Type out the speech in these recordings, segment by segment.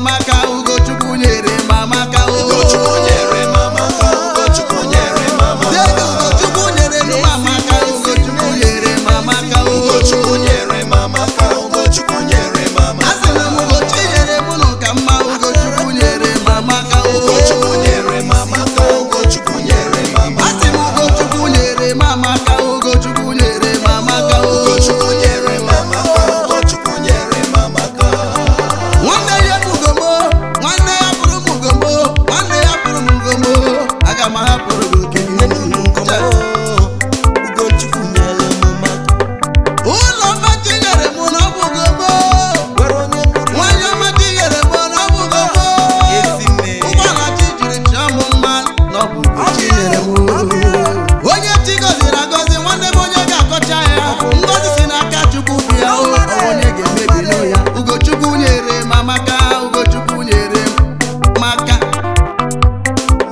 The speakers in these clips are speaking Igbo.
amaka, Ugochukwu nyere m amaka, Ugochukwu nyere m amaka, Ugochukwu nyere m amaka. Dede Ugochukwu nyere m amaka, Ugochukwu nyere m amaka, Ugochukwu nyere m amaka, Ugochukwu nyere m amaka. Asịrị m Ugochi nyere m nụ ka mma, Ugochukwu nyere m amaka, Ugochukwu nyere m amaka, Ugochukwu nyere m amaka. Asị m Ugochukwu nyere m amaka, Ugochukwu nyere m amaka, Ugochukwu nyere m amaka, Ugochukwu nyere m amaka. Nwanne ya bụ Ugombo, nwanne ya bụrụ m Ugombo, nwanne ya bụrụ m Ugombo, aga m ahapụrụ gị oke gị. Ugochukwu nyere m maka. Ụlọ mmachi nyere m na ọ bụ Ugombo, nwanyị ọmachi nyere m na ọ bụ Ugombo, ụgbọala chi jiri chọọ m mma na ọ bụ Ugochi nyere m. Onye chi gọziri agọzi, nwanne m onye ga-akọcha ya. Ngọzi si n'aka Chukwu bịa, o onye ga-emebili ya. Ugochukwu nyere m amaka, Ugochukwu nyere m amaka.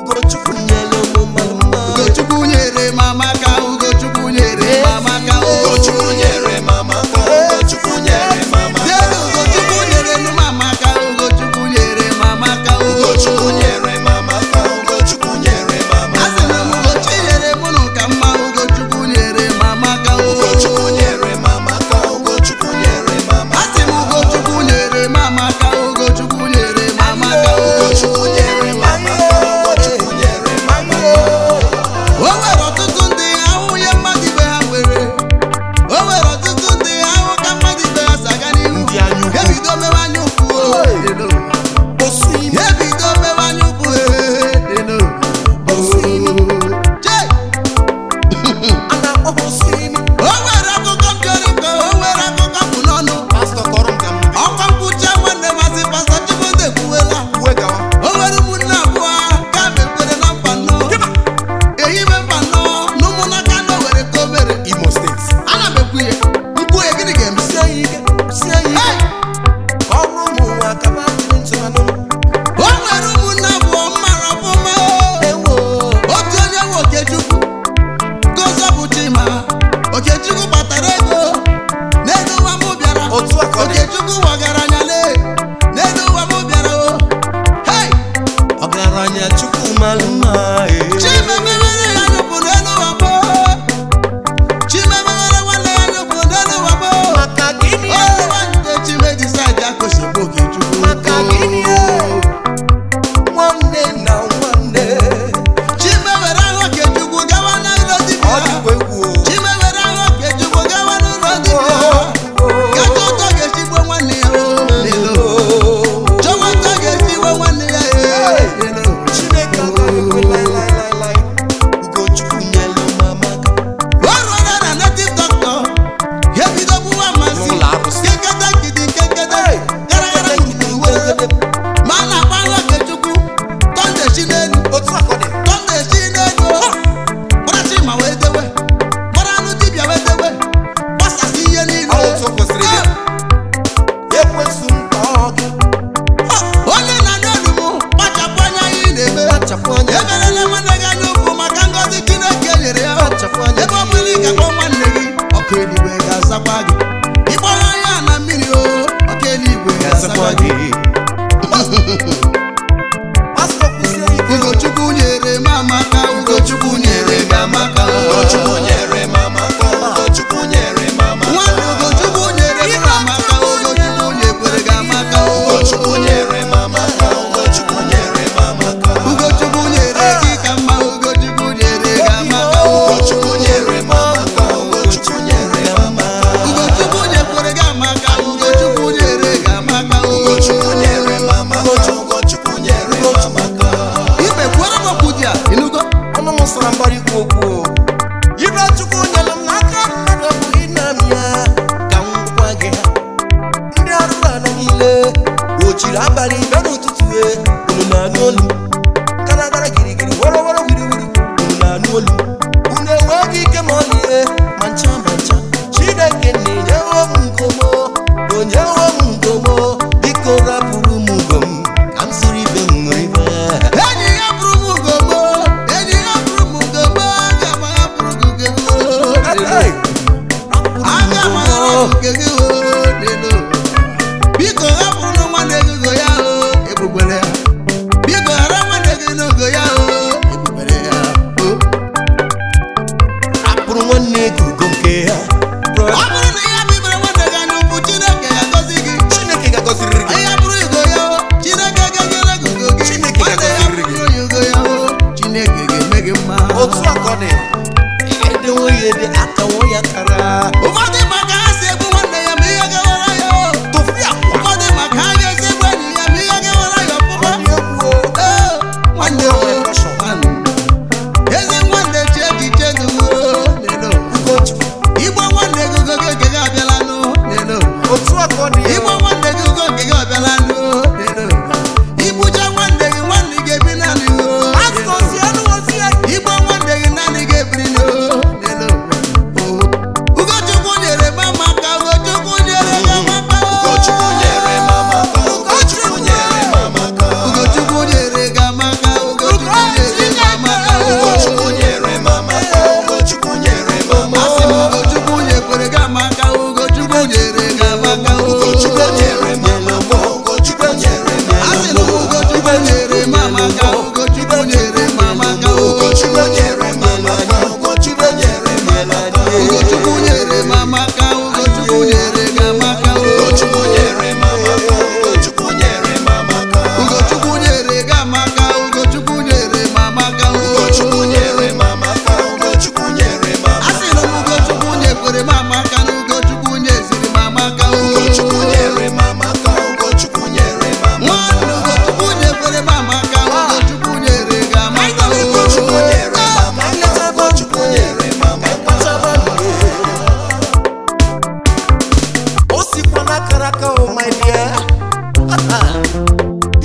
Ugochukwu nyere m mma. Ugochukwu nyere m amaka, Ugochukwu nyere m amaka, Ugochukwu nyere m amaka, Ugochukwu nyere m amaka. Dede Ugochukwu nyere m amaka, Ugochukwu nyere m amaka, Ugochukwu nyere m amaka, Ugochukwu nyere m amaka. Asịrị m Ugochi nyere m nụ ka mma, Ugochukwu nyere m amaka, Ugochukwu nyere m amaka, Ugochukwu nyere m amaka. Asị m Ugochukwu nyere m amaka, Ugochukwu nyere m amaka, Ugochukwu nyere m amaka, Ugochukwu nyere m amaka. O nwere ọtụtụ ndị ahụ ihe mmadụ ibe ha nwere. O nwere ọtụtụ ndị ahụ ka mmadụ ibe ha si aga n'ihu. Ebido mewe anya ụfụ, ebido mewe anya ụfụ, Chee! O nwere akụkọ m chọrọ ịkọ, o nwere akụkọ m bụ n'ọnụ. Ọkwa nkwucha nwanne m asị Pastọ Chibueze ekwuwela. O nwere ụmụnne abụọ ka mekwere na mba nnọọ. Ehime mba nnọọ na ụmụnaka nọ were ka o mere. Imo Steeti. Ana m ekwu ya, nkwu ya gịnị ga-eme? Hey! O nwere ụmụnne abụọ m mara ọfụma. Otu onye nwe Okechukwu, nke ọzọ bụ Chima. Okechukwu kpatara ego n'elu ụwa m bịara. Otu a ka ọ dị. Okechukwu wagara anya n'elu ụwa m bịara o. Hey! Ọgaranya Chukwu mara mma. Chima emewere ya nyụpụ n'elu ụwa m. Chima emewere nwanne ya nyụpụ n'elu ụwa m. Maka gịnị? Onye nwanne Chima decide akụsogbu Okechukwu. Maka gịnị? Nwanne na nwanne. Chima were ahụ Okechukwu gawa n'ụlọ Ọ dibịa. dịkwa egwu o. Chima were ahụ Okechukwu gawa n'ụlọ dibịa. Gacha ụtọ ga-esigbo nwanne ya o. Lelo. Chọwa ụtọ ga-esigbo nwanne ya e. Lelo. Chineke agaghị ekwe laịlaịlaịlaị. Ugochukwu nyere m amaka. O ruola na native doctor, ya ebido gbuwa mmasị. N'ụlọ arụsị. Kekete gidi kekete, gara gara gburugburu were. Ma a na-akpọ ahụ Okechukwu, tọnda esi n'elu, Otu a ka ọ dị. tọnda esi n'elu. Gbara Chima wee dewe, gbara anụ dibịa wee dewe, gbasasị ihe niile. Ọ otu o kwesịrị ịdị. Ekwensu mkpọ gị. Onye na-anụ olu m, kpachapụ anya ihe ị na-eme. Kpachapụ anya. Emerela nwanne gị anya ụfụ maka ngọzi Chineke nyere ya. Kpachapụ anya. Ebe ọ bụla ị ga-akpọ nwanne gị, ọkụ eluigwe ga-azakwa gị. Ịkpọrọ ya na mmiri o, ọkụ eluigwe ga-azakwa gị. Pastọ kwụsie ike. Ugochukwu nyere m amaka, Ugochukwu nyere m amaka. Ugochukwu nyere m amaka, Ugochukwu nyere m amaka. Nwanne Ugochukwu nyere m amaka, Ugochukwu nyekwere gị amaka. Ugochukwu nyere m amaka, Ugochukwu nyere m amaka. Ugochukwu nyere gị ka mma, Ugochukwu nyere gị amaka. Ugochukwu nyere m amaka, Ugochukwu nyere m amaka. Ugochukwu nyekwere gị amaka, Ugochukwu nyere gị amaka. Ugochukwu nyere m amaka, Ugochukwu nyere m amaka. Ibe kwere m okwu dị a, ịnụgo? Ọnụ m sara mbara ikwu okwu o. Ibe Chukwu nyere m n'aka mmadụ abụghị naanị ya ka m gwa gị ha. Ndị arụrụ ala niile o jiri abalị bịa n'ụtụtụ e unu na-anụ olu m. Gara gara girigiri woro woro wiri wiri unu na-anụ olu m. Unu enweghị ike ma ọlị ma ncha ma ncha. Chineke na-enyewo m nkomo, onyewo m nkomo, biko rapụrụ m ugo m ka m soro ibe m ṅụrịba. Enyi ya bụrụ m ugogbo, enyi ya bụrụ m ugogbo, aga m ahapụrụ gị ugogbo. Aga m ahapụrụ gị ugogbo. Biko hapụrụ nwanne gị ugo ya o.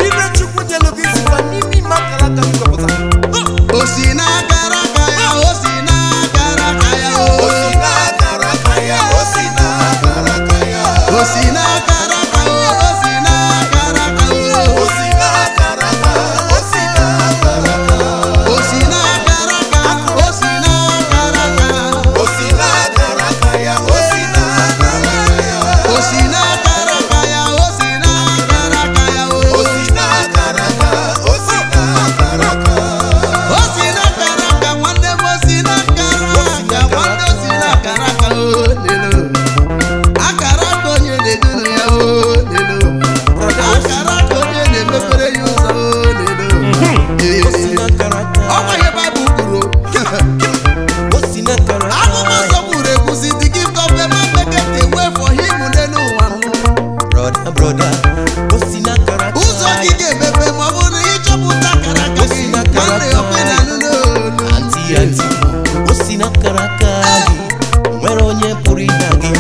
Ibe Chukwu nyelu gị sikwa n'ime ime akara aka gị wepụta. O si n'akara aka ya, o si n'akara aka ya, O si n'akara aka ya, o si n'akara aka ya. O si n'akara aka ya, o si n'akara aka ya. O si n'akara aka, o si n'akara aka. O si n'akara aka, o si n'akara aka. O si n'akara aka ya, o si n'akara aka ya. O si n'akara aka ya, o si n'akara aka ya, O si n'akara aka, o si n'akara aka. O si n'akara aka, nwanne m, o si n'akara aka, nwanne, o si n'akara aka, o lelo. Akara aka onye na-eduru ya, o lelo. Akara aka onye na-emepere ya ụzọ, o lelo. O si n'akara aka. Ọ kwa ihe Baịbụl kwuru. O si n'akara aka. Akwụkwọ nsọ kwuru ekwusi, the gift of a man maketh a way for him n'elu ụwa. Brother, brother, o si n'akara aka. Ụzọ gị ga-emepe ma ọ bụrụ na ịchọpụta akara aka O gị. si n'akara Nwanne, aka. okwe na anụ n'olu. Aunty, aunty, o si n'akara aka gị. Nwere onye pụrụ ịna gị.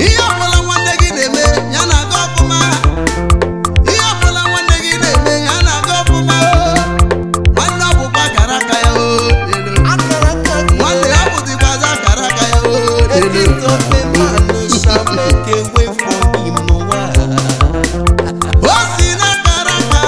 Ihe ọbụla nwanne gị na-eme ya na-aga ọfụma. Ihe ọbụla nwanne gị na-eme ya na-aga ọfụma o. Nwanne, ọ bụkwa akara aka ya o lelo. Akara aka gị. Nwanne, ọ bụzikwazi akara aka ya o A lelo. gift of a man shall make a way for him n'ụwa. O si n'akara aka,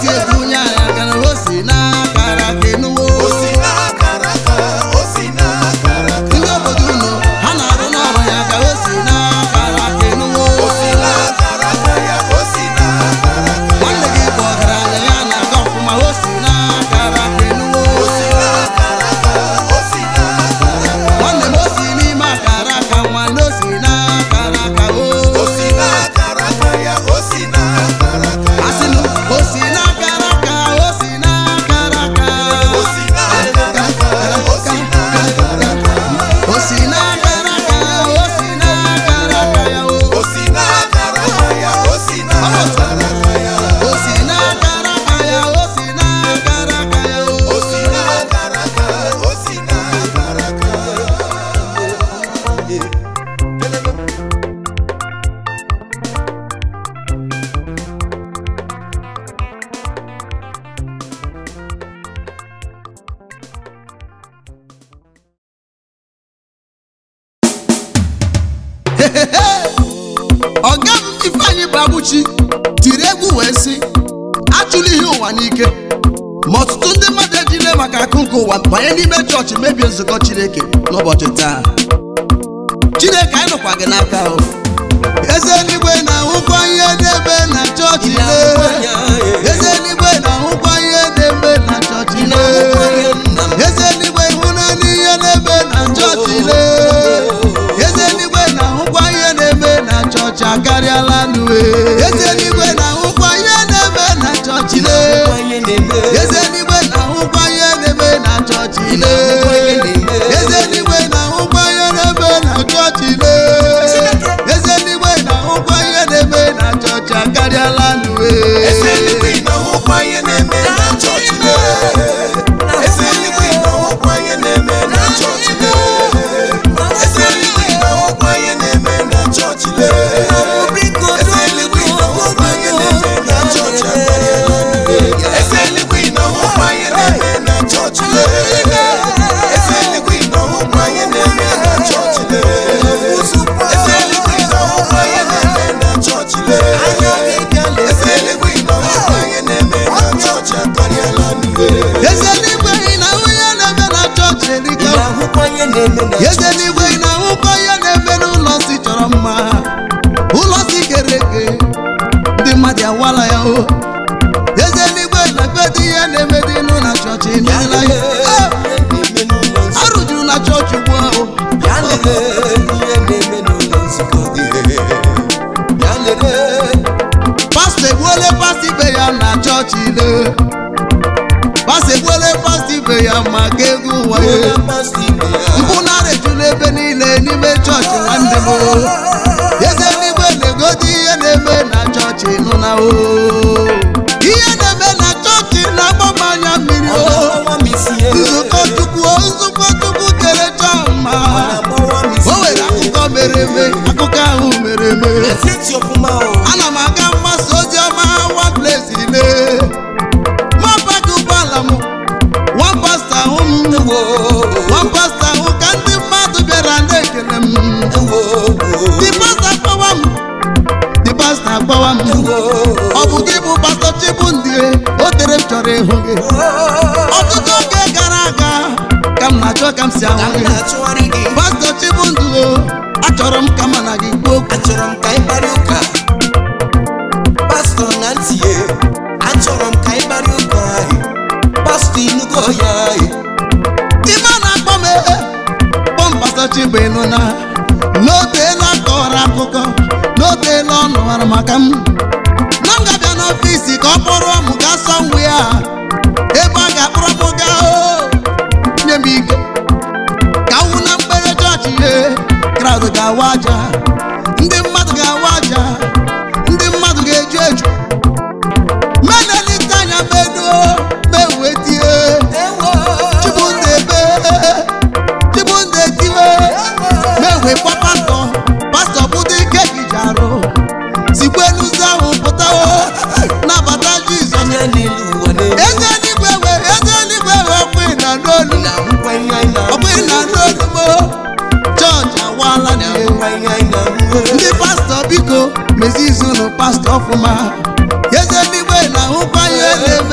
si ebunye anyị aka na o si n'akara aka enuwo. O si n'akara aka, o si n'akara aka. Ndị obodo unu ha na-arụ n'ọrụ ya ka o si n'akara aka enuwo. O si n'akara aka ya, o si n'akara aka. Nwanne gị bụ ọgaranya ya na-aga ọfụma o si n'akara aka enuwo. O si n'akara aka, o si n'akara aka. Nwanne m o si n'ime akara aka nwanne o si n'akara aka o. O si n'akara aka ya, o si n'akara aka ya. Asịnụ o si n'akara aka o si n'akara aka. O si n'akara aka, o si n'akara aka. O si n'akara aka o si n'akara aka ya o. O si n'akara aka ya, o si n'akara aka ya. O si n'akara aka ya o si n'akara aka ya o. O si n'akara aka, o si n'akara aka. Ọga m Ifeanyị bụ Abuchi tiri egwu wee sị achụla ihe ụwa n'ike ma ọtụtụ ndị mmadụ ejile maka akụ nke ụwa banye n'ime chọọchị mebie nzukọ Chineke n'ụbọchị taa. Chineke anyị nọkwa gị n'aka o. Eze eluigwe na-ahụkwa ihe na-eme na chọọchị lee. Eze eluigwe na-ahụkwa ihe na-eme na chọọchị lee. Eze eluigwe hụnanya ihe na-eme na chọọchị lee. Eze eluigwe na-ahụkwa ihe na-eme na chọọchị akarịala nue. Eze eluigwe na-ahụkwa ihe na-eme na chọọchị lee. Eze eluigwe na-ahụkwa ihe na-eme na chọọchị lee. Eze eluigwe na-ahụkwa ihe na-eme na chọọchị lee. Eze eluigwe na-ahụkwa ihe na-eme na chọọchị akarịala nue. Eze eluigwe na-ahụkwa ihe na-eme na chọọchị lee. Eze eluigwe na-ahụkwa ihe na-eme na chọọchị lee. Eze eluigwe na-ahụkwa ihe na-eme na chọọchị lee. Eze eluigwe na-ahụkwa ihe na-eme na chọọchị akarịala nne. Eze eluigwe na-ahụkwa ihe na-eme na chọọchị lee. Eze eluigwe na-ahụkwa ihe na-eme na chọọchị lee. Eze eluigwe na-ahụkwa ihe na-eme na chọọchị lee. Eze eluigwe na-ahụkwa ihe na-eme na chọọchị akarịala nne. Eze eluigwe ị na-ahụ ihe na-eme na chọọchị erika. Eze eluigwe ị na-ahụkwa ihe na-eme n'ụlọ nsị chọrọ mma. Ụlọ nsị kere eke, ndị mmadụ awala ya o. Eze eluigwe na-ekpedị ihe na-eme dị nụ na chọọchị emeela ya. Eh, arụ juru na chọọchị ugbu a o. Pastọ egbuole pastọ ibe ya na chọọchị ile. Pastọ egbuole pastọ ibe ya maka ego ụwa ya. Mpụ narị ejula ebe niile n'ime chọọchị nwanne m o. Eze eluigwe na-egodi ihe na-eme na chọọchị nụ na o. Ihe na-eme na chọọchị na-agba m anya mmiri o. Nzukọ Chukwu o, nzukọ Chukwu kere chọọ mma. O nwere akụkọ mere eme, akụkọ ahụ mere eme. Ana m aga mgbasa ozi ọma one place ile. Ma paki ụgbọala m, one pastor ahụ m, one pastor ahụ ka ndị mmadụ bịara na-ekele m. The pastor akpọwa m, the pastor akpọwa m. Ọ bụ gị bụ pastọ Chibundị, o tere m chọrọ ịhụ gị. Ọtụtụ oge gara aga ka m na-achọ ka m si ahụ gị. Pastọ Chibundị o, achọrọ m ka m na gị kwuo okwu. Achọrọ m ka ị kparịa ụka pastọ na ntị ya. Achọrọ m ka ị kparịa ụka pastọ inugo ya. Ime a na-akpọ m ee, kpọm pastọ Chibụịnụ na n'oteela akọrọ akụkọ n'oteela ọ nụwara maka m na m ga-abịa n'ọfịs ka ọ kpọrọ m gaa sọnwe ya ebe a ga-akpọrọ m gaa o nye m ike ka wụ na mkpere chọọchị ye kraụd ga-awa aja ndị mmadụ ga-awa aja ndị mmadụ ga-eju eju menelite anya meduo mewetie Chibunde ebe Chibunde tiwe mewe kwa pastọ pastọ bụdị ike gị ji arụ sikwe n'ụzọ ahụ pụta o nabata Jizọs Anya n'elu ụwa na-elu. eze eluigwe wee eze eluigwe wee ọkpụ na n'olu Na-ahụkwa ihe anyị na-ahụ. ọkpụ na n'olu mo chọọchị awala n'ihe Na-ahụkwa ihe anyị na-ahụ. ndị pastọ biko mezie izu ụlọ pastọ ọfụma eze eluigwe na-ahụkwa ihe na-eme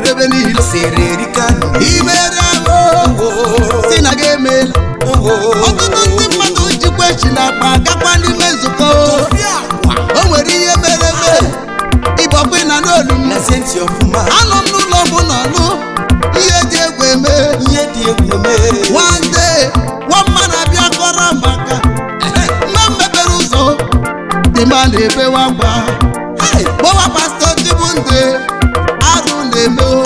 juru ebe niile. Imere ahụ si na gị emeela. Ọtụtụ ndị mmadụ jikwa echi n'akpa gakwa n'ime nzukọ. O nwere ihe mere eme ịbọkwa na n'olu m. Anọ m n'ụlọ ọgwụ n'ọlụ ihe dị egwu eme. One day, one man abịa kọrọ maka mgbe m mepere ụzọ dị ma na-ebewe akwa. Gbawa pastọ Chibunde arụ na-eme o.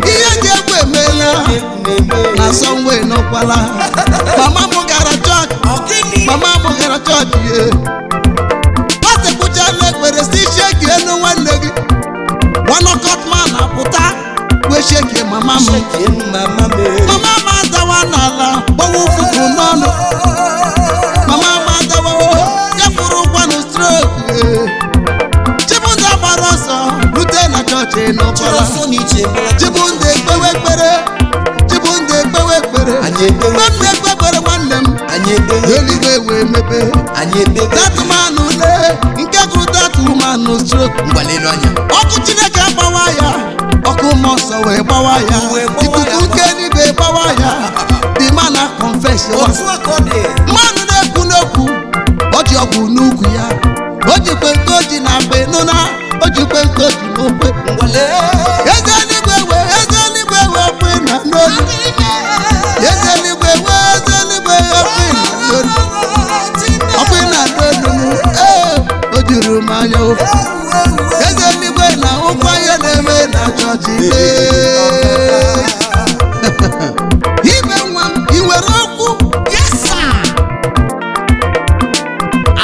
Ihe dị egwu emeela na Sọnwe nọkwala. Mama m gara chọọchị, mama m gara chọọchị ye. Pastọ kwuchala ekpere si sheki enu nwanne gị. One o'clock man apụta wee sheki mama m. Mama m adawa n'ala gbawa ụfụfụ n'ọnụ. Mama m adawa o, ya fụrụ ụkwanụ stroke ye. Chibunde gbara ọsọ rute na chọọchị n'ụkpọrọ. Chibunde ekpewe ekpere, Chibunde ekpewe ekpere. Mgbe m na-ekpe ekpere nwanne m, eluigwe wee mepe. That man ule nke gụrụ that woman stroke. Ọkụ Chineke agbawa ya, ọkụ mmụọ nsọ wee gbawa ya, ikuku nke eluigwe gbawa ya. The man na confess wa. Mmanụ na-ekwu n'okwu, o ji ọgwụ n'ukwu ya, o jikwe nke o ji na akpa nụna, o jikwe nke o ji n'okwe. Eze eluigwe wee, eze eluigwe wee kwe na n'olu. Eze eluigwe wee, eze eluigwe wee kwe na n'olu. Ọkwe na n'olu m, ee, o juru m anya o. Eze eluigwe na ụkwa ihe na-eme na chọọchị ee. Ibe nwa m, ị nwere okwu? Yes, sir.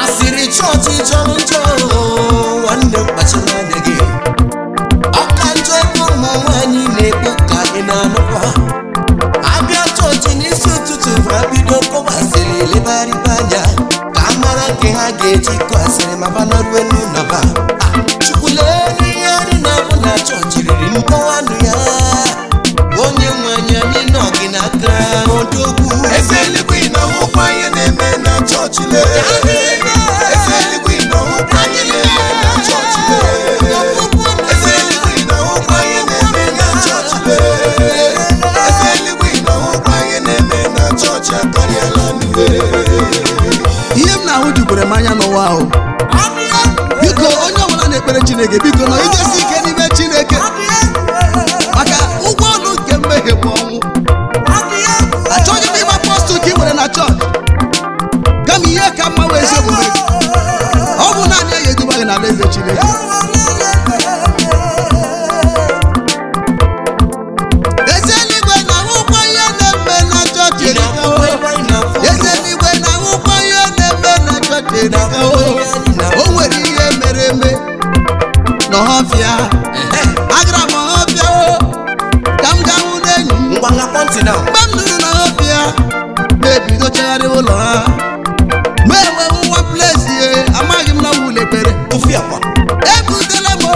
Asịrị chọọchị jọrọ njọ, nwanne m kpachara anya gị. Ọka njọ ebe ụmụ nwaanyị na-ekpu ka ị na-anụkwa. Abịa chọọchị n'isi ụtụtụ ma bido kọwasịrị lebariba anya ka a mara nke ha ga-eji kọ asịrị ma banarue n'ụlọ ha. Chukwu lee n'ihe anyị na-abụ na chọọchị riri nkọwanụ ya. Onye nwe anyị, anyị nọ gị n'aka odogwu. Eze eluigwe ị na-ahụkwa ihe na-eme na chọọchị lee. Eze eluigwe ị na-ahụkwa ihe na-eme na chọọchị lee. Eze eluigwe ị na-ahụkwa ihe na-eme na chọọchị lee. Eze eluigwe ị na-ahụkwa ihe na-eme na chọọchị akarịala nne. Ihe m na-ahụ jukwere m anya n'ụwa ahụ. Biko onye ọbụla na-ekpere Chineke, biko nọgidesi ike n'ime Chineke, maka ụgwọ ọlụ nke mmehie bụ ọnwụ. Achọghị m ịgba pọstụ ka ị nwere na chọọchị, kama ihe ka mma wee ezi omume gị. Ọ bụ naanị ya ga-eduba gị n'alaeze Chineke. Eze eluigwe na-ahụkwa ihe na-eme na chọọchị erika o. Eze eluigwe na-ahụkwa ihe na-eme na chọọchị erika o. O nwere ihe mere eme n'Ọhafịa. Agara m Ọhafịa o, ka m gaa hụ n'enyi m. Ngwa ṅakwa ntị na Mgbe m nụrụ na Ọhafịa, na-ebido chegharị ụlọ ha. Ma enweghị nwa plesi ye, amaghị m na wụlọ ekpere. ofi akwa. Ebutela m o,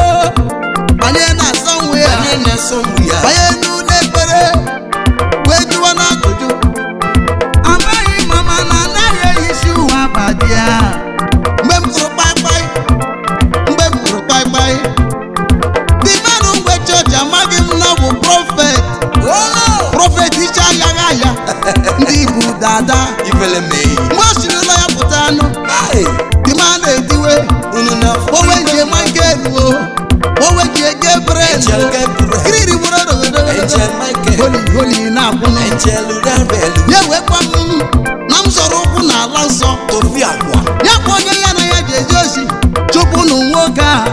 banye na asọnwe ya. Anyị na-asọ mgbu ya. Banye n'ụlọ ekpere wee jụwa n'ajụjụ. Amaghị m ama na anaghị ehicha ụwa abadị ya. Mgbe m kụrụ kpaịkpaị, mgbe m kụrụ kpaịkpaị, the man mgbe chọọchị amaghị m na ọ bụ prọfet. Prọfet iche aghaghị ahịa ndị bụ dada. Ifele mee. Mgbe o siri ụlọ ya pụta anụ, the man na-etiwe Unu na-afụ owe ji Michael o, owe ji Gabriel Angel o. Gabriel. Kiriri woro Angel Michael. holi holi na-akwụnụ. Angel Gabriel. Ya wee gwa m na m zọrọ ụkwụ n'ala nsọ. Ofi akwa. Ya kwa onye ya na ya ji eje ozi, chụpụnụ nwoke a,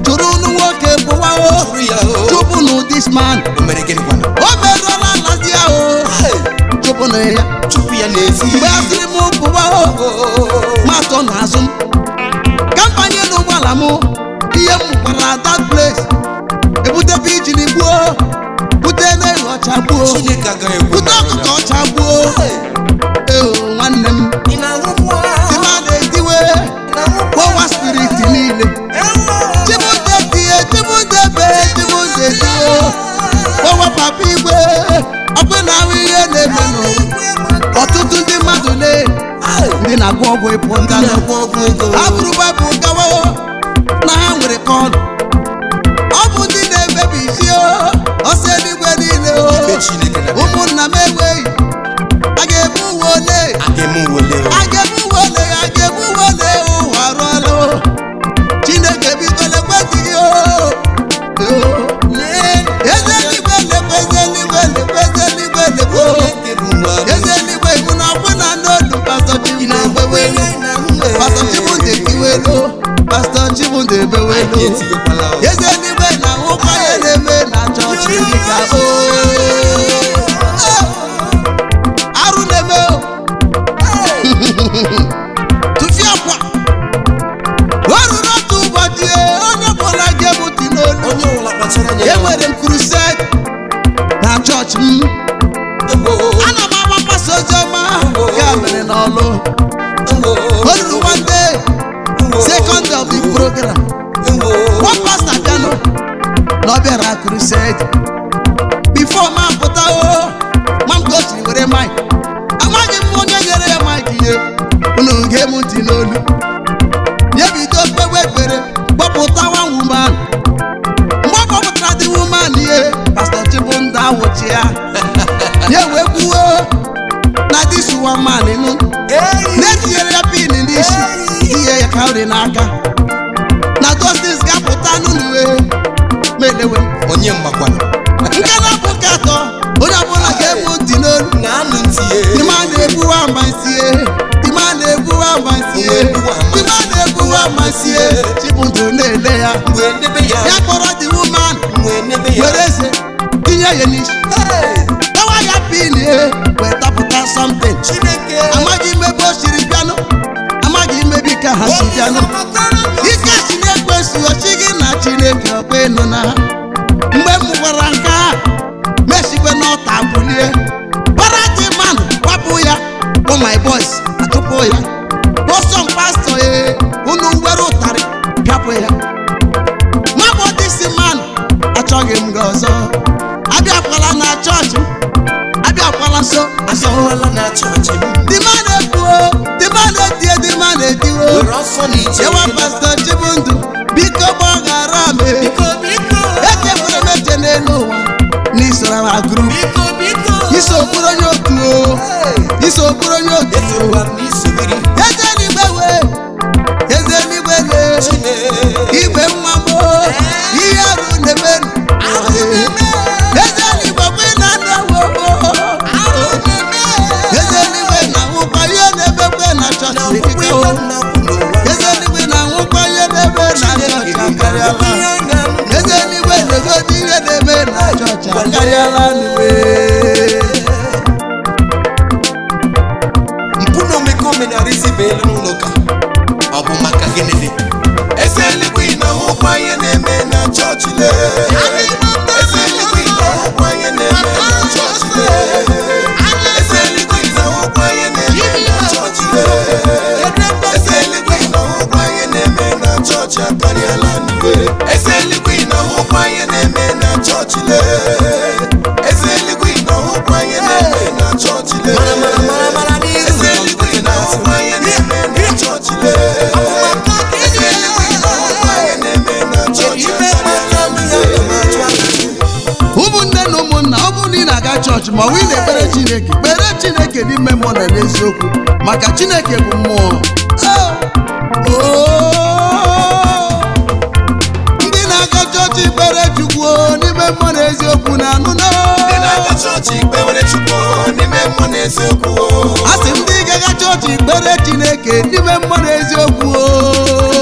chụrụ nụ nwoke pụwa o, Chụrụ ya o. chụpụnụ this man. O mere gịnị kwana? O merụọla ala di ya o, chụpụnụ ya. Chụpụ ya n'ezi. Mgbe a sịrị m pụwa o, ma atọ n'azụ m ka m banye n'ụgbọala m. Ihe m gwara that place, ebutebe ijiri gbuo, bute n'elu ọcha gbuo, Chineke agaghị ekwe. bute ọkụkọ ọcha gbuo. Ee nwanne m, Ị na-ahụkwa? dị mmadụ etiwe kpọwa spiriti niile. Chibunde tie, Chibunde be, Chibunde tie, kpọwa papa igwe. Ọkụ na-ahụ ihe na-eme n'ụwa. Ọtụtụ ndị mmadụ le ndị na-agwọ ọgwụ ịpụ Ndị ndanụ na-agwọ ọgwụ ego. Ha bụrụ baịbụl gawa na ha nwere kọnụ. Ọ bụ ndị na-emebi isi o. dịka o arụ na-eme o tụfịa akwa o ruru otu ụbọchị onye ọbụla ga-ebu ntị n'olu. Onye ọbụla kpachara anya. Enwere m crusade na chọọchị m. Ana m agbapasa oziọma ya mere n'ọlụ. O ruru one day, second of the program, one pastor bịanụ na ọ bịara crusade. Before ma pụta o ma m gosiri were mic, amaghị m onye nyere ya mic ihe unu ga-emu ntị n'olu. Ya bido kpewe ekpere kpọpụta one woman. Mgbe ọ kpọpụtara dị woman ihe Pastor Chibundu awụchi ya ya wee kwuo na this woman nụ na-etinyere ya pin n'isi tinye ya kauri n'aka na those ga-apụta n'ụlọ melewe. Onye mmakwana nke na-abụ nke atọ onye ọbụla ga-emu ntị n'olu. Na-anụ ntị ya. Dima na-egbuwa amansie, dima na-egbuwa amansie, dima na-egbuwa amansie. Chibundu na-ele ya. Wee nebe ya. Ya kpọrọ the woman Wee nebe ya. were eze tinye ya n'isi tawa ya pin ye wee tapụta something. Chineke. Amaghị m ebe o siri bịanụ, amaghị m ebe ike ha si bịanụ. Ike si na-ekwesu ọchị gị na Chineke ọkwa ịnụ na mgbe m gwara nke a mesikwe n'ọta bulie para dị manụ kwapụ ya bụ my boys achụpụ ya bọsọm pastọ ee unu were ụtarị pịapụ ya mabụ disi manụ achọghị m gị ọzọ abịakwala na chọọchị m abịakwala nso azọ. Azọwala na chọọchị m. Dima na-ekwuo, dima na-etie, dima na-etiwo. Were ọsọ na ije. Yewa Pastor Chibundu, biko gbaghara m. Biko biko. Echefuru m eche n'elu ụwa n'isoro na group. Biko biko. Iso bụrụ onye otu o, iso bụrụ onye otu o. Esokwa m n'isogiri. Eze n'igwe wee, eze n'igwe lee, Chineke. igwe nwa m o, ihe arụ na-eme. Eze n'igwe bụ ị na-anụ ewo. Eze n'igwe na-ahụkwa ihe na-emekwe na chọọchị dịka o. Eze n'igwe na-ahụkwa ihe na-eme na chọọchị akarịala. Eze n'igwe na-egosi ihe na-eme na chọọchị akarịala n'uwe. Mpụ na omekome na-arịzi bụ elu n'ụlọ ụka. Ọ bụ maka gịnị dị? Eze eluigwe ị na-ahụkwa ihe na-eme na chọọchị lee. Eze eluigwe ị na-ahụkwa ihe na-eme na chọọchị lee. Eze eluigwe ị na-ahụkwa ihe na-eme na chọọchị lee. Eze eluigwe ị na-ahụkwa ihe na-eme na chọọchị akarịala n'uwe. Eze eluigwe ị na-ahụkwa ihe na-eme na chọọchị lee. Eze eluigwe ị na-ahụkwa ihe na-eme na chọọchị lee. Mara mara mara n'iru. Eze eluigwe ị na-ahụkwa ihe na-eme na chọọchị lee. Eze eluigwe ị na-ahụkwa ihe na-eme na chọọchị akarịala n'uwe. Ụmụnne na ụmụnna, ọ bụrụ na ị na-aga chọọchị ma ọ bụ ị na-ekpere Chineke, kpere Chineke n'ime mmụọ na n'eziokwu maka Chineke bụ mmụọ. Oh! Ndị na-aga chọọchị kpere Chukwu n'ime mmụọ na eziokwu na anụ na Ndị na-aga chọọchị kpewere Chukwu n'ime mmụọ na eziokwu. A sị m ndị ga-aga chọọchị kpere Chineke n'ime mmụọ na eziokwu.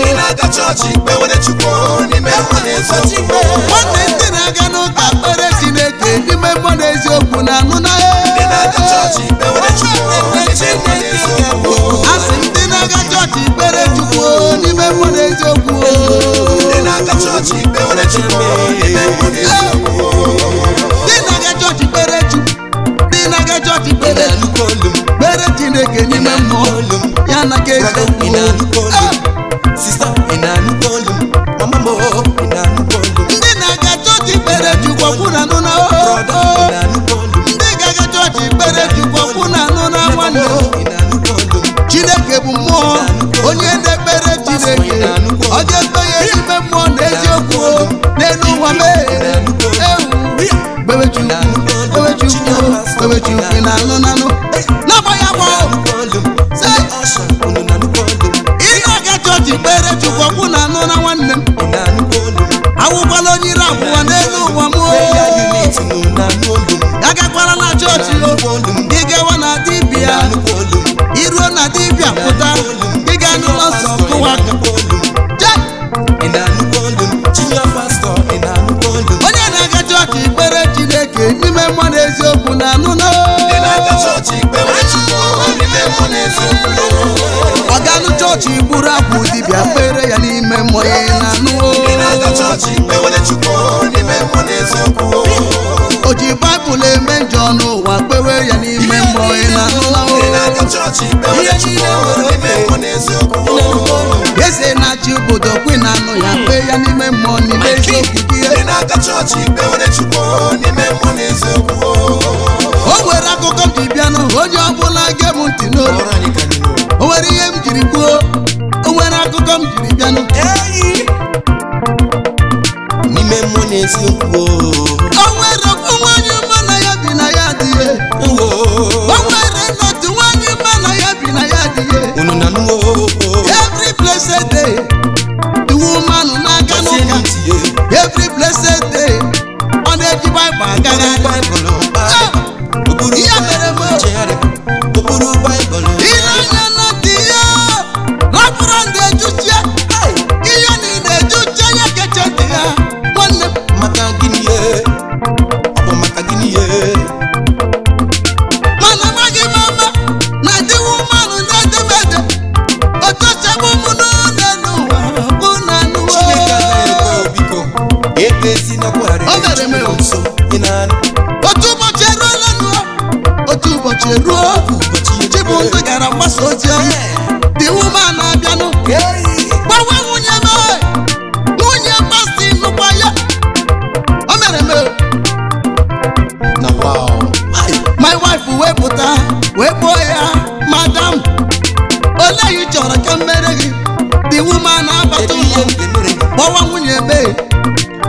Ndị na-aga chọọchị kpewere Chukwu n'ime mmụọ na eziokwu. Nwanne, ndị na-aga n'ụka kpere Chineke n'ime mmụọ na eziokwu na anụ na Ndị na-aga chọọchị kpewere Chukwu n'ime mmụọ na eziokwu. A sị m ndị na-aga chọọchị kpere Chukwu n'ime mmụọ na eziokwu. Ndị na-aga chọọchị kpewere Chukwu n'ime mmụọ na eziokwu. Ndị na-aga chọọchị kpere Chukwu, ndị na-aga chọọchị kpere Na-anụkwa olu m. kpere Chineke n'ime mmụọ ya na ka Brother, eziokwu. ị na-anụkwa olu m. Sister, ị na-anụkwa olu m. Mama m, oh, ị na-anụkwa olu m. Ndị na-aga chọọchị kpere Chukwu ọkwụ na anụ na Brother, ị na-anụkwa olu m. ndị ga-aga chọọchị kpere Chukwu ọkwụ na anụ na nwanne. Ị na-anụkwa olu m. Chineke bụ mmụọ, onye na-ekpere Chineke ọ ga-ekpe ya n'ime mmụọ na eziokwu n'elu ụwa mee ewu. Kpewe Chukwu, kpewe Chukwu, kpewe Chukwu na anụ na anụ n'agba ya gbọ. Na-anụkwa olu m. Say. Usher, unu na-anụkwa olu m. Ị na-aga chọọchị kpere Chukwu ọkwụ na anụ na nwanne m. Ị na-anụkwa olu m. Awụkwala onye ire abụọ n'elu ụwa m. Prayer unit, unu na-anụ olu m. Agakwala na chọọchị o, Na-anụkwa olu m. ị gawa na dibịa. Na-anụkwa olu m. Iruo na dibịa pụta, ị ga n'ụlọ nsọ kụwa aka. Jee! Ị na-anụkwa olu m. Junior pastor, ị na-anụkwa olu m. Onye na-aga chọọchị kpere chọọchị buru akwụ dibịa kpere ya n'ime mmụọ ya na-anụ. Ndị na-aga chọọchị kpewere Chukwu n'ime mmụọ na eziokwu. O ji baịbụl eme njọ n'ụwa kpewe ya n'ime mmụọ ya na-anụ. Ndị na-aga chọọchị kpewere Chukwu n'ime mmụọ na eziokwu. Eze na-achị obodo kwe na-anụ ya kpee ya n'ime mmụọ n'ime eziokwu gị. Ndị na-aga chọọchị kpewere Chukwu n'ime mmụọ na eziokwu. O nwere akụkọ m ji bịanụ, onye ọbụla gee m ntị n'olu. O nwere ihe m jiri kwuo, o nwere akụkọ m jiri bịanụ. N'ime mmụọ na eziokwu. O nwere okwu nwaanyị mma na ya bi na ya dị ye. O nwere n'otu nwaanyị mma na ya bi na ya dị ye. Unu na nnuwo. Every blessed day, the woman na-aga n'ụka. Every blessed day, ọ na-eji Baịbụl agagharị. Ihe mere m. Okpuru Baịbụl. Ile anya na ntị ya, rapụrụ ndị ejuchie. Ihe niile ejuchie ya keche ntị ya, nwanne m. Maka gịnị ye? Ọ bụ maka gịnị ye? Mana amaghị m ama na di woman na-edemede. Otochegbu m n'ụlọ n'ụwa, bụ na n'ụwa. Chineke anaghị ekwe biko. Ebezi nakwara O mere m. Chukwu nso. Ị na-anụ? Otu ụbọchị eruola nụọ, otu ụbọchị eruo. Ụbọchị Chibundu gara mgbasa ozi ọma. The woman na-abịanụ. Gbawa nwunye m, nwunye pastọ nụkwa ya. O mere m. Na wow. My wife wee pụta wee kpọọ ya madam, olee ihe ị chọrọ ka m mere gị? The woman na-abata Kedu ihe ụlọ m ga-emere gị? kpọwa nwunye be,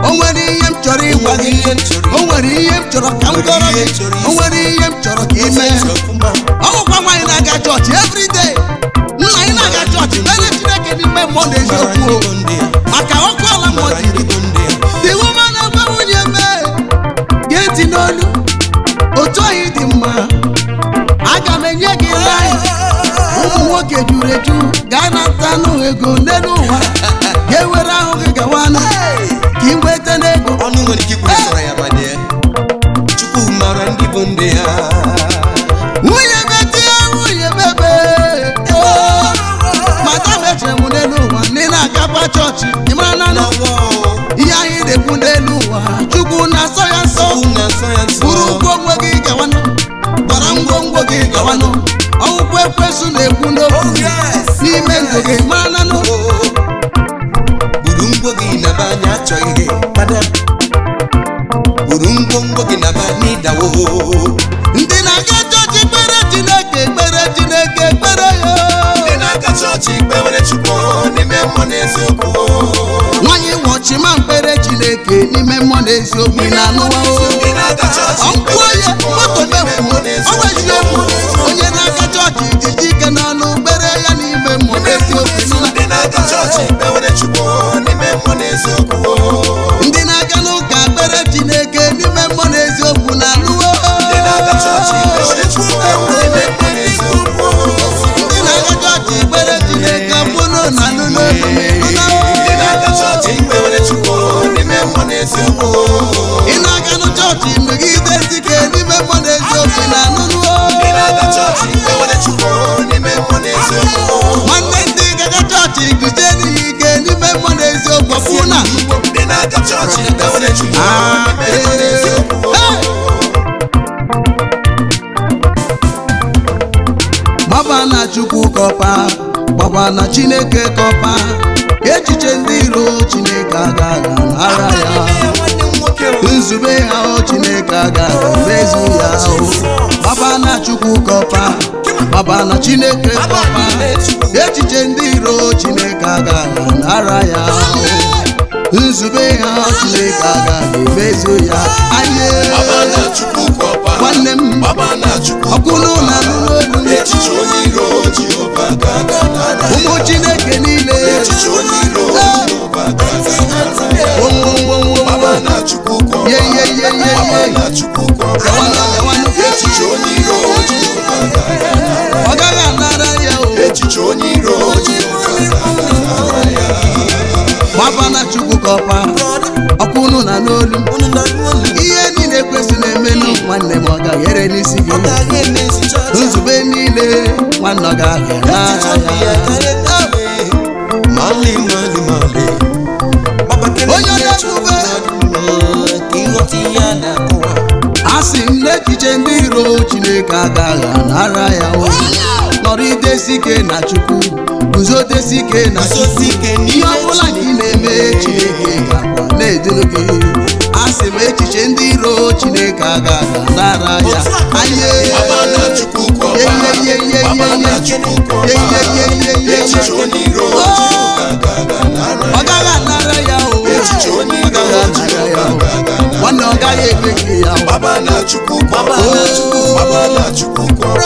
o nwere ihe m chọrọ ịgwa gị, o nwere ihe m chọrọ ka m kọrọ gị, o nwere ihe m chọrọ ka ị mee. Ọ bụkwa nwaanyị na-aga chọọchị everyday. Nna anyị na-aga chọọchị kpere Chineke n'ime mmụọ na eziokwu o, maka ọkụ ala mmụọ jiri. The woman na-agwa nwunye mee, gee ntị n'olu, otu oyi dị mma, aga m enye gị line. Ụmụ nwoke juru eju gaa nata anụ ego n'elu ụwa, ga-ewere ahụ gị gawanụ ka ị nweta n'ego. Ọnụ nwere ike ikwu sọrọ ya ma dị Chukwu mara ndị bụ ndị ya. Nwunye metie nwunye mebe, madam echere m n'elu ụwa na ị na-agakwa chọọchị, ị mara na Na wow. ihe anyị na-ekwu n'elu ụwa Chukwu na-asọ ya nsọ. Chukwu na-asọ ya nsọ. Buru ngwongwo gị gawanụ, gbara ngwongwo gị gawanụ. Ọgwụkwọ ekwesu na-ekwu n'okwu Oh, yes. n'ime ndụ gị, mara nanụ. Buru ngwo gị naba anya achọghị gị madam. Buru ngwongwo gị naba n'ịdawo. Ndị na-aga chọọchị kpere Chineke, kpere Chineke, kpere ya. Ndị na-aga chọọchị kpewere Chukwu n'ime mmụọ na eziokwu. Nwaanyị nwọchima mkpere Chineke n'ime mmụọ na eziokwu na anụwa. Ndị na-aga chọọchị Ọnkwụ kpewere onye Chukwu moto n'ime mefu mmụọ na ọ nweghị eziokwu. okwu. Onye na-aga chọọchị jiji ike n'ọnụ kpere ya n'ime mmụọ na eziokwu nụla. Ndị na-aga chọọchị kpewere Chukwu n'ime mmụọ na eziokwu. Ndị na-aga n'ụka kpere Chineke n'ime mmụọ na eziokwu na anụwa. Ndị na-aga chọọchị kpewere Chukwu n'ime mmụọ na eziokwu. Ndị na-aga chọọchị kpere Chineke bụnụ na anụ n'olu nụla. Ndị na-aga chọọchị kpewere Chukwu n'ime mmụọ na eziokwu. Ị na-aga na chọọchị nọgide sike n'ime mmụọ na eziokwu na anụnụ. Ndị na-aga chọọchị kpewere Chukwu n'ime mmụọ na eziokwu. Nwanne ndị gaga chọọchị guzie n'ihi ike n'ime mmụọ na eziokwu ọkwụ na Ndị na-aga chọọchị kpewere Chukwu n'ime mmụọ na eziokwu. Gbaba na Chukwu kọpa, gbaba na Chineke kọpa, echiche ndị iro Chineke agaghị anara ya. Nzube ha o Chineke agaghị emezu ya o. Gbaba na Chukwu kọpa, gbaba na Chineke kọpa, echiche ndị iro Chineke agaghị anara ya o. Nzube ha Chineke agaghị emezu ya. Anyị Baba na Chukwu kọpa. Nwanne m. Baba na Chukwu ọkwụnụ kọpa. na n'olu Echiche onye iro Jehova ga-aga n'ara ya. ụmụ Chineke niile. Echiche onye iro Jehova ga-aga n'ara ya. Wonwonwonwo. Baba na Chukwu kọpa. Ye, ye, ye, ye, Baba ye. na Chukwu kọpa. Gawanụ, gawanụ. Echiche onye iro Jehova ga-aga n'ara Ọ ya. gaghị anara ya o. Echiche onye iro Jehova ga-aga n'ara ya. Gbaba na Chukwu kọpa, ọkwụnụ na n'olu. Ihe niile kwesị na-emenụ nwanne m, ọ gaghị ere n'isi gị. Nzube niile nwanne ọ gaghị anara ya. Mali mali mali. Baba kene Onye ihe Chukwu na-ebube. na-adị mma, ka ịghọta ihe a na-akọwa. Asị m n'echiche ndị iro Chineke agaghị anara ya o. Nọrọdesi ike na Chukwu, guzodesi ike na Chukwu. Guzosi ike Ihe n'ime ọbụla nke ị na-eme Chineke ga-akwa na-eduru gị. Asị m echiche ndị iro Chineke agaghị anara ya. Aye. Baba na Chukwu kwọba. Baba na Chukwu kwọba. Echiche onye iro Jehova agaghị anara Ọ ya. gaghị anara ya o. Echiche onye Ọ iro gaghị anara ya Jehova o. agaghị anara Nwanne ọ gaghị emeghị ya o. Baba na Chukwu kwọba. Baba na Chukwu kwọba.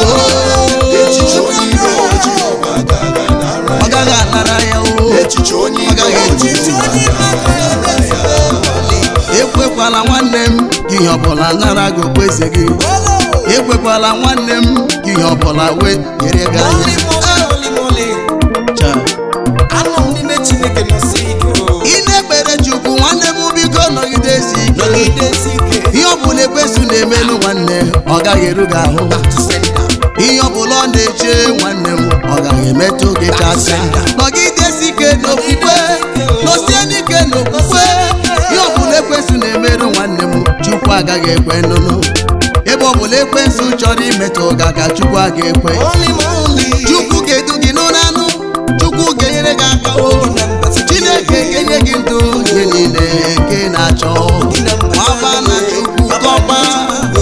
Echiche onye iro Jehova agaghị anara Ọ ya. gaghị anara ya o. Echiche onye Ọ iro gaghị Jehova agaghị anara ya. Ekwekwala nwanne m ka ihe ọbụla nara gị okpueze gị. Ekwekwala nwanne m ka ihe ọbụla wee nyere gị Moli anya. moli moli moli. Cha. Anọ m n'ime Chineke nọsi ike o. Ị na-ekpere Chukwu nwanne m biko nọgidesi ike. Nọgidesi ike. Ihe ọbụla ekwesu na-emenụ nwanne ọ gaghị eru gị ahụ. Back to sender. Ihe ọbụla ọ na-eche nwanne m ọ gaghị emetụ gị chacha. Nọgidesi ike n'okwukwe, nọsie n'ike n'okwukwe. Ihe ọbụla ekwensu na-emerụ nwanne m Chukwu agaghị ekwe nụnụ. Ebe ọbụla ekwensu chọrọ imetụ gị aka Chukwu agaghị ekwe. Moli moli. Chukwu ga-edu gị n'ụlọ anụ, Chukwu ga-enyere gị aka o. Chineke ga-enye gị ndụ ihe niile nke ị na-achọ. Nwaba na Chukwu kọpa,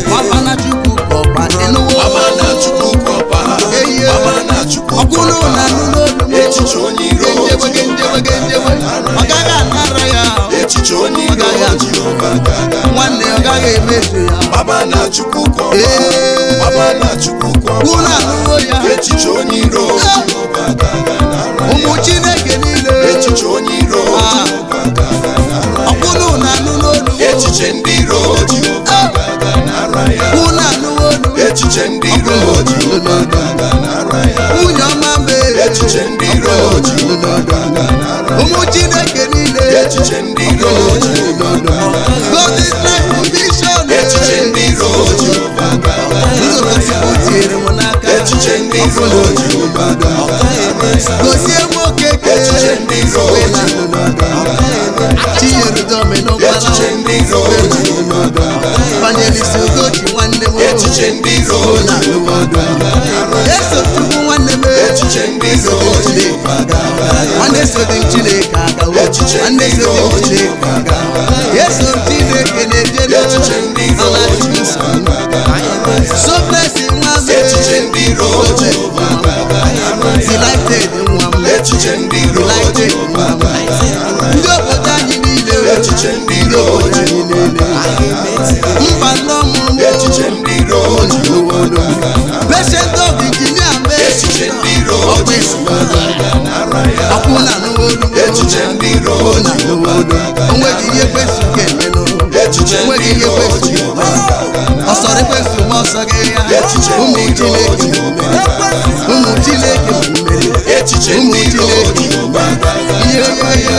nwaba na Chukwu kọpa, ịnụwo. Baba na Chukwu kwọba. Eyie. Baba na Chukwu Ọkwụrụ kwọba. na anụ n'olu m. Echiche onye iro Genjewe, genjewe, genjewe. Ọ gaghị anara ya. Echiche onye iro Ọ gaghị Jehova agaghị anara Nwanne ọ gaghị emezu ya. Baba na Chukwu kwọba. Ee. Baba na Chukwu kwọba. Kwụrụ anụwo ya. Echiche onye iro Jehova agaghị anara ya. Ụmụ Chineke niile. Echiche onye iro Ah. Jehova agaghị anara ya. Ọkwụrụ na anụ n'olu m. Echiche ndị iro Jehova agaghị anara ya. Kwụrụ anụwo olu m. Echiche ndị iro Jehova agaghị anara ya. Nwunye ọma mbe. Echiche ndị iro Jehova agaghị anara ya. Ụmụ Chineke niile. Echiche ndị iro Jehova agaghị anara ya. God's Life Mission. Echiche ndị iro Jehova agaghị anara Nzukọ ya. Chukwu tinyere m n'aka. Echiche ndị iro Jehova agaghị anara ya. Gozie nwoke ke. Echiche ndị iro Jehova agaghị anara ya. Chinyere Domino Echiche ndị iro Jehova agaghị anara ya. Evangelist Ugochi nwanne m. Echiche ndị iro Jehova agaghị anara ya. Eso Chukwu nwanne m. Echiche ndị iro Jehova agaghị anara ya. Nwanne so dị Chineke aga o. Echiche Nwanne ndị so iro dị Chineke Jehova aga. agaghị Eso Chineke na-eje Echiche ndị iro Ala Chukwu Jehova agaghị anara ya. So blessing nwa m. Echiche ndị iro Jehova agaghị anara ya. Delighted nwa m. Echiche ndị iro Delighted Jehova nwa m. agaghị anara ya. Ndị obodo anyị niile. Echiche ndị Ndị iro obodo anyị Jehova niile. agaghị anara ya. Mba nnọọ mụrụ m. Echiche ndị iro Jehova agaghị anara ya. Patient of engineer mbe. Echiche ndị iro Jehova agaghị anara ya. Ọkwụ na anụwo olu m. Echiche ndị iro Jehova agaghị Onweghị ihe ekwensu ga-emenụ. Echiche Onweghị ndị ihe iro ekwensu Jehova ga-eme. agaghị anara Ọ sọrọ ekwensu ma ọsọ gị ya. Echiche Ụmụ ndị iro Chineke Jehova mmeri. Ụmụ Chineke mmeri. Echiche Ụmụ ndị iro Chineke Jehova agaghị anara ya.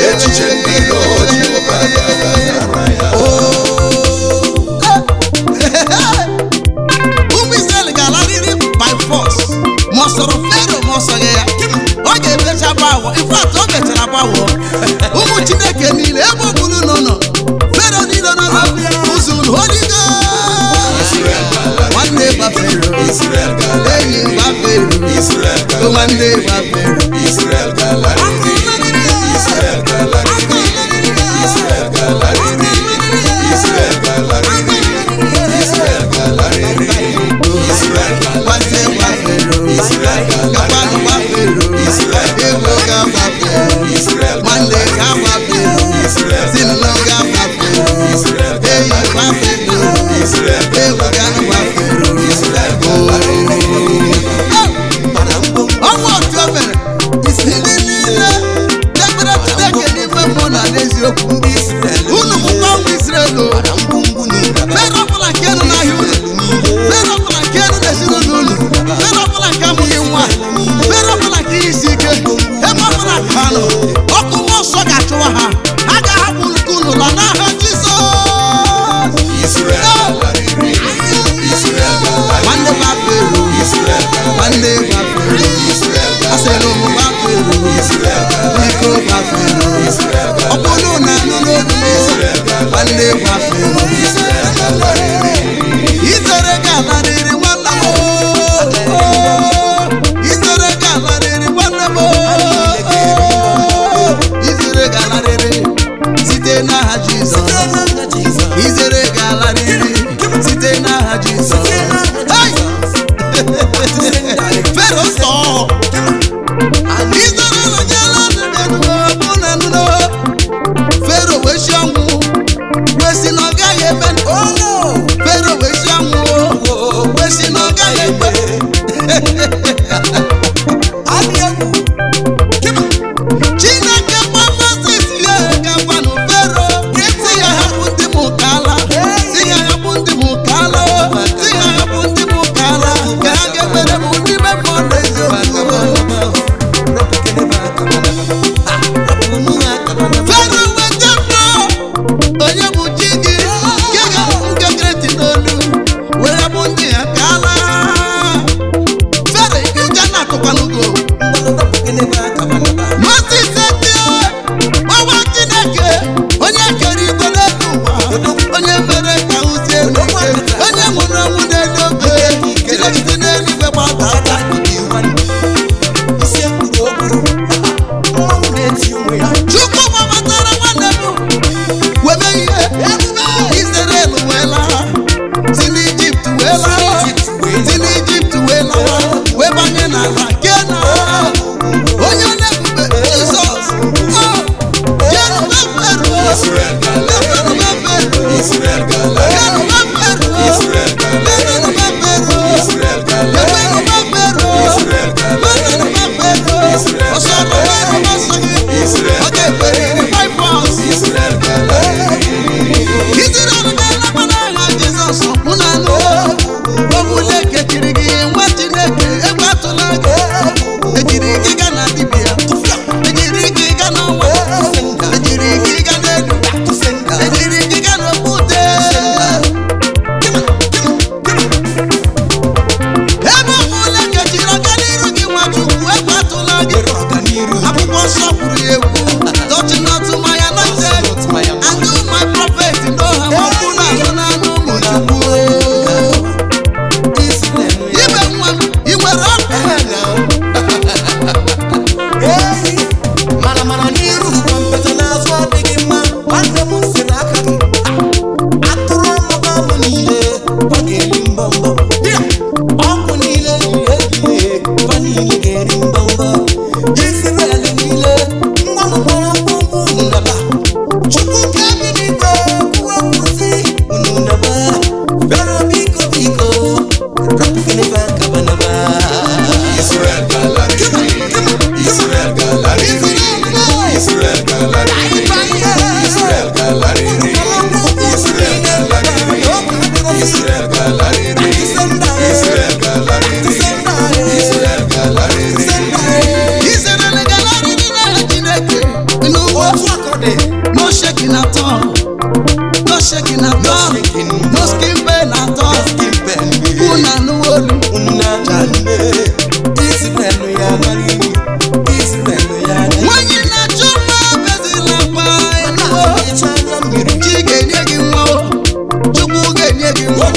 Echiche ndị iro Jehova agaghị anara ya. Ụmụ Israel ga-alarịrị by force ma ọ sọrọ Fero ma ọ sọghị ya. Ọ ga-emecha gbawọ. In fact, o mechara gbawọ. Ụmụ Chineke niile ebe ọ bụla unu nọ, Fero niile nọ n'ụzọ unu Holy Ghost. Israel galarịrị. Nwanne gba Fero, Israel galarịrị. enyi gba Fero, Israel galarịrị. nwanne gba Fero. Israel galarịrị. Israel galarịrị. Israel galarịrị. Israel galarịrị. Israel galarịrị. Israel Nwanne gba Fero, Israel gakwanụ gba Fero, Israel egwu ga gba Fero, Israel nwanne ga gba Fero, Israel si nnọọ ga gba Fero, Israel enyi gba Fero, Israel egwu ga gba Fero. Israel galarịrị. Mana mgbomgbo Ọnwa otu o mere, ndị niile debere Chineke n'ime mmụọ na n'eziokwu. ndị Israel Unu bụkwa ụmụ Israel o. mana mgbomgbo n'ụra Fero ọbụla nke nọ n'ahịa unu, Fero ọbụla nke nọ n'ezinụlọ unu, Fero ọbụla nke amụghị nwa, Fero ọbụla nke ihe isi ike, ebe ọbụla ka ha nọ, ọkụ mmụọ nsọ ga-achụwa ha, ha ga-ahapụ unu ka unu laa n'aha Jizọs. Israel galarịrị. Israel galarịrị. Nwanne gba Fero, Israel nwanne gba Fero, Israel asịrị ụmụ gba Fero, Israel mere ka uzie n'ike. Onye nwụrụ ọnwụ n'elu obe, Chineke si n'eluigwe gbadata. Isi ekwuru okwuru, mmanwụ na-eti onwe ya. Chukwu gbabatara nwanne m wee mee ihe. Israel wee laa, si n'Ijipt wee laa, si n'Ijipt wee laa, wee banye n'ala Kenan. Onye na-ebube Jizọs, ọ jenu meferuo, mefenu meferuo, jenu meferuo, mefenu meferuo, mefenu meferuo, mefenu meferuo, ọsọ meferu ọsọ gị, ọ ga-ekweriri 5 pounds. Israel ga-alakwa n'aha Jizọs mụ na anụ ọbụla ekechiri gị nwa Chineke egwu atụla gị. Ejiri gị gaa na dibịa, ejiri gị gaa n'ọnwa, ejiri gị gaa n'elu, ejiri gị gaa n'okwute. Ebe ọbụla ekechiri ọganiru gị nwa Chukwu egwu atụla gị. Akwụkwọ nsọ kwuru ya ekwu, touch not my anointed and do my prophet no harm. Ọkụ na-ahụ n'anụ ụmụ Chukwu. Ibe nwa m, ị nwere ọkụ? Mara mara n'iru mpete n'azụ adịghị mma. Nwanne m si n'aka gị atụrụ ọmụba m niile ọ ga-eri mbọ mbọ. Ọkụ niile yiri ebie fa niile ga-eri mbọ mbọ. Israel niile ngwa m kpọrọ mkpụmkpụ unu naba. Chukwu nke bi n'igwe kwuo okwu sị unu naba. Bịara biko biko rapụkenebe aka naba. Israel galarịrị, Israel galarịrị, Israel galarịrị, Israel galarịrị, Israel galarịrị, Israel galarịrị, Israel galarịrị, Israel galarịrị. Israel galarịrị n'aha Chineke n'ugbo. No shaking at all, no shaking at all, no skin pain at all. Unu anụwo olu. Nwanyị na-achọ mma bezila akwa ịnụwo. Chi ga-enye gị nwa o, Chukwu ga-enye gị nwa.